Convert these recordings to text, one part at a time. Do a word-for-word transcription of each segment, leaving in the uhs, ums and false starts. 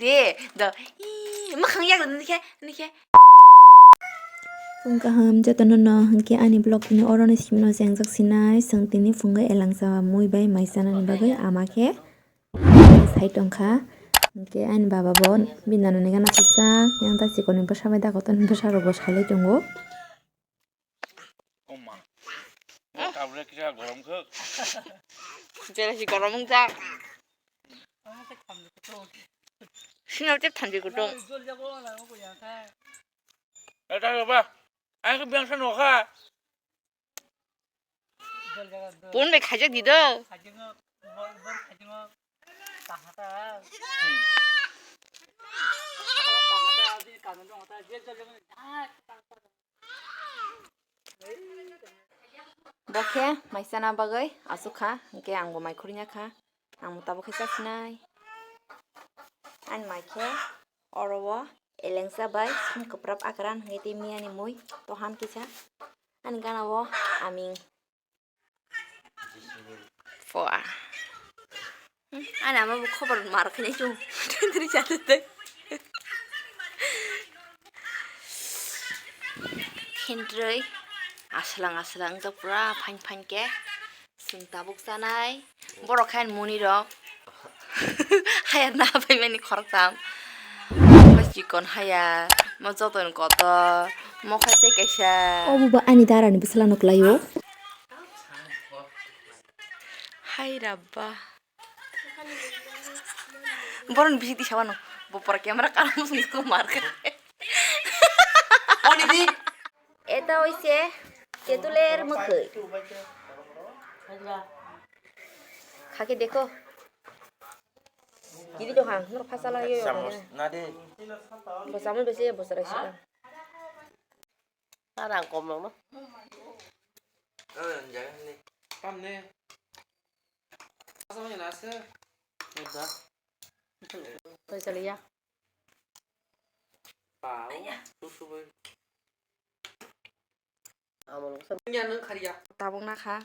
De, do, ih, mwkhang yak rwdi khe, ni khe. Phung kaham jotono no, hwnkhe ani vlog tini oro ni simi no chengjak sinai, chwng tini phungo elangsa mui bai mai chanani bagwi ama khe sai tongkha. Hwnkhe ani baba bo bini nanani gana sijak, yang ta chikon ni bwsa bai da kotor ni bwsa rok bo salai tongo. Oma. O tablet kisa gorom khuk. Jera si gorom wng jak. Sino te thanji kutung. Eta ba. Ai ke biang san wakha. Pun be khajak di do. Bo khe mai chana bagwi aswk kha, hwnkhe ang bo mai khurui ya kha, ang bo tabuk khe chasinai. Ani mai khe oro o elengsa bai sum kwprap akran hwnkhe tei miya ni mui tohan kisa ani gana o aming. Poa. Ani ama bo khobor mar khainai chung. Tendri chate te. Khentroi. Aslang aslang wngkha pura phain phain khe. Chwng tabuk chanai. Borok khe ani muni rok. Hayar na paimani khoroktham. Mo chikon hayar. Mo joto ni kotor. Mo khai tei kaisa. Obo ba ani dara ni bwsala no kwlai o. Hai rabba. Borok ni bisik tisa wano. Bo pora camera kalam song ko mar kha. Oni di. Eta oise tetuler mukhui. Khake dekho. Giri dohang, nur phasala yo yo. Chamos, na de. Bo chamos besi bo sarai sika. Rang kom nang no. Tamne. Asa mai na se. Eda. Paisa liya. Pau. Susu bai. Tabuk na kha,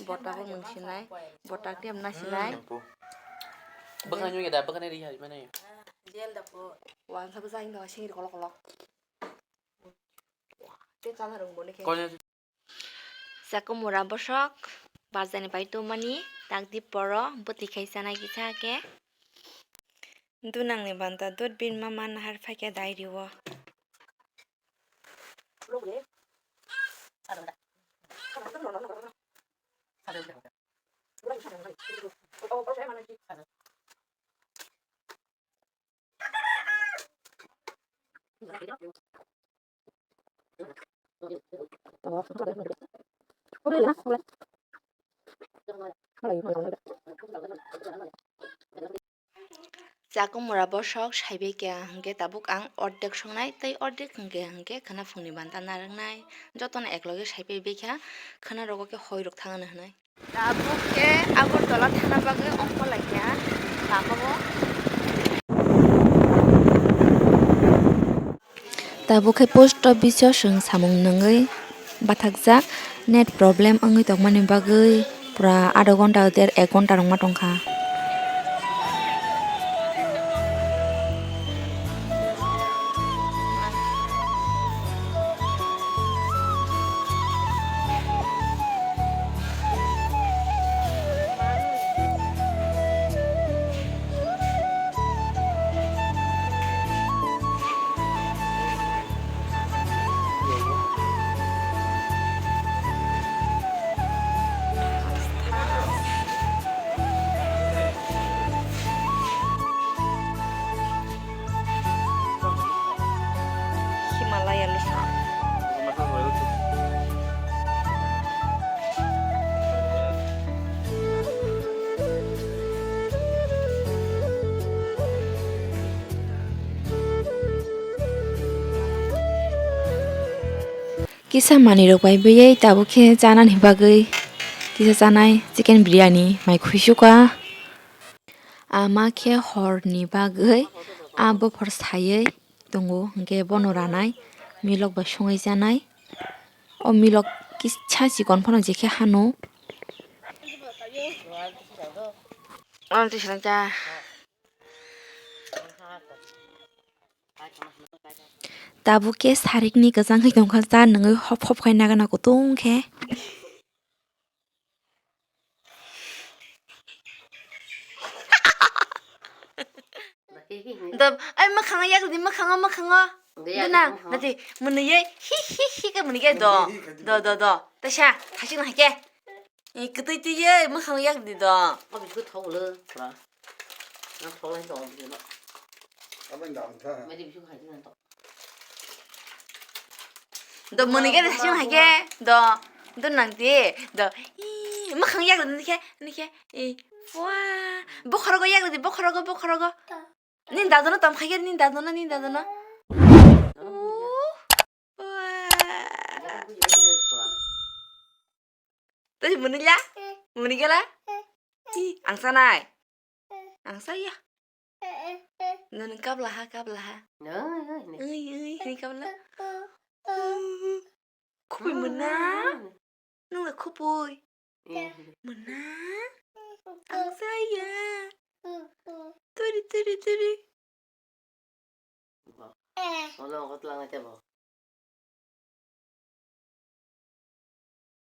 bo tabuk nung sinai, bo tak tiyam na sinai. Bwkha nung ya da, bwkha nai ri hai mane. Wansa bwsa hino singri kolok kolok. Te chala rung bo ne khe. Chakumura bosok, barjani pai tumani, tak di poro, bwtwi khai chanai kisa khe. Dunangni banta dut bin mama nahar phaikha dairio. Chakumura bosok saibai kha hwnkhe tabuk ang ordek songnai tei ordek hwnkhe hwnkhe khwna phungni banta narwknai jotono ekloge saipai bai kha khwna rogo khe hoi rok thangna hwnwi. Tabuk khe Agartala thana bagwi ongkhorlaikha lama o. Tabuk khe post office o chwng samung nungwi bathakjak, net problem wngwi tongmani bagwi pura adha ghonta der ek ghonta rwngma tongkha. Himalaya lusa. Kisa manwi rok bai biyei tabuk khe chanani bagwi kisa chanai chicken biryani mai khuisukha. Ama khe horni bagwi a bophor saywi tongo, hwnkhe bono ranai milok bai songwi chanai. O milok kisa chikon phano jekhe hano. Ano twi swrang cha. Tabuk khe sarikni kwchang khe tongkha, cha nungwi hop hop khai nagana kutung khe. Do, ai mwkhango yak di, mwkhango, mwkhango. Duna, nati, mwnwi ye, hi, hi, hi, khe mwnwi khe do. Do, do, do. Taisa, thasik nang khe. Kwtwi twi ye, mwkhango yak di do. Obo khe thok le, pura. Nang thok lai do, obo khe no. Abang dam tha. Madi bisu khai di nang to. Do mwnwi khe thasik nang khe. Do, do nang di. Do, ih, mwkhang yak di khe, ni khe. Ih, wah. Bokhorogo yak di, bokhorogo, bokhorogo. Nini dadono tom khaikhe, nini dadono, nini dadono. Uh, wah. Tei mwnwi la? Mwnwi gela? Ih, ang sanai. Ang saya. Nini kabla ha, kabla ha. Ui, ui, hini kabla. Khupui mwnang. Nung le khupui. Mwnang. Ang saya. Turi, turi, turi. Wala, wala, wala, wala.